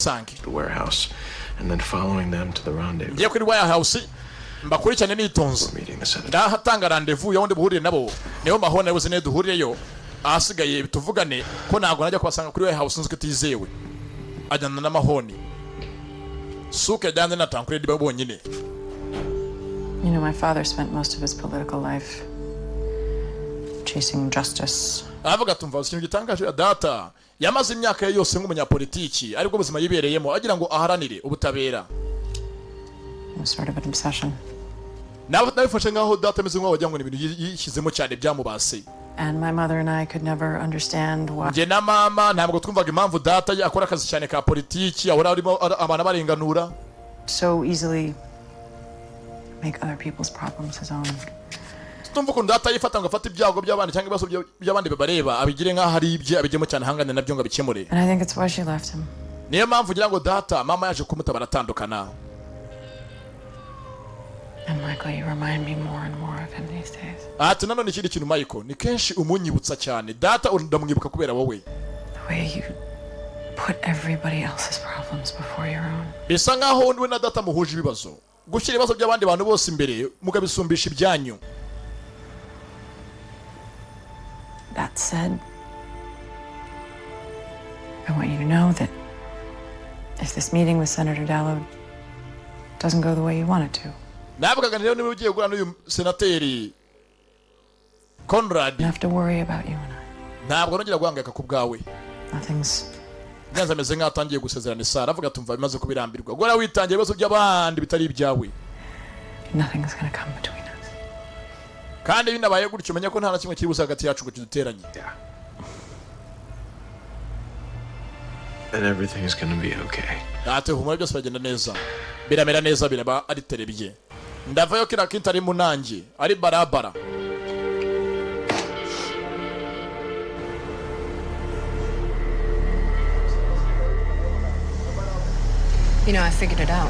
Mbasange The warehouse, and then following them to the rendezvous. Ngiye kuri warehouse mbakurikirane nitonze. Meeting the senator. Ndahatanga rendezvous y'aho ndi buhurire nabo, niyo mahona yabuze niyo duhurireyo, ahasigaye tuvugane ko ntabwo najya kubasanga kuri warehouse nzi ko itizewe. Ajyana n'amahoni suke yajyanye na Tankuredi bonyine. You know, my father spent most of his political life chasing justice. Aravuga tumva ikintu gitangaje, data yamaze imyaka ye yose nk'umunyapolitiki aribwo buzima yibereyemo agira ngo aharanire ubutabera. It was sort of an obsession. Nabifashe nk'aho data ameze nk'aho wagira ngo ni ibintu yishyizemo cyane byamubase. And my mother and I could never understand why Njye na mama ntabwo twumvaga impamvu data akora akazi cyane ka politiki, ahora arimo abantu abarenganura. so easily make other people's problems his own. Tumva ukuntu data yifata ngo afate ibyago by'abandi cyangwa ibibazo by'abandi bibareba abigire nk'aho ari ibye, abigemo cyane, ahangane nabyo ngo abikemure. And I think it's why she left him. Niyo mpamvu ugira ngo data mama yaje kumuta baratandukana. And Michael, you remind me more and more of him these days. Ati nanone ikindi kintu, Michael, ni kenshi umunyibutsa cyane data, ndamwibuka kubera wowe. The way you put everybody else's problems before your own. Bisa nkaho we na data muhuje ibibazo, gushyira ibibazo by'abandi bantu bose imbere mukabisumbisha ibyanyu. That said, I want you to know that if this meeting with Senator Dallo doesn't go the way you want it to, Navugaga rero niba ugiye guhura n'uyu senateri Conrad, you don't have to worry about you and I. ntabwo nongera guhangayika ku bwawe. Nothing's Nyanza ameze nk'aho atangiye gusezerana isara, aravuga tumva bimaze kubirambirwa guhora witangira ibibazo by'abandi bitari ibyawe. Nothing's gonna come between us. Kandi binabaye gutyo, umenya ko nta na kimwe kiri buze hagati yacu ngo kiduteranye. And everything is gonna be okay. Ati humura, byose biragenda neza, biramera neza, biraba ari terebye. Ndavayo kiriya kintu ari munange ari barabara. You know, I figured it out.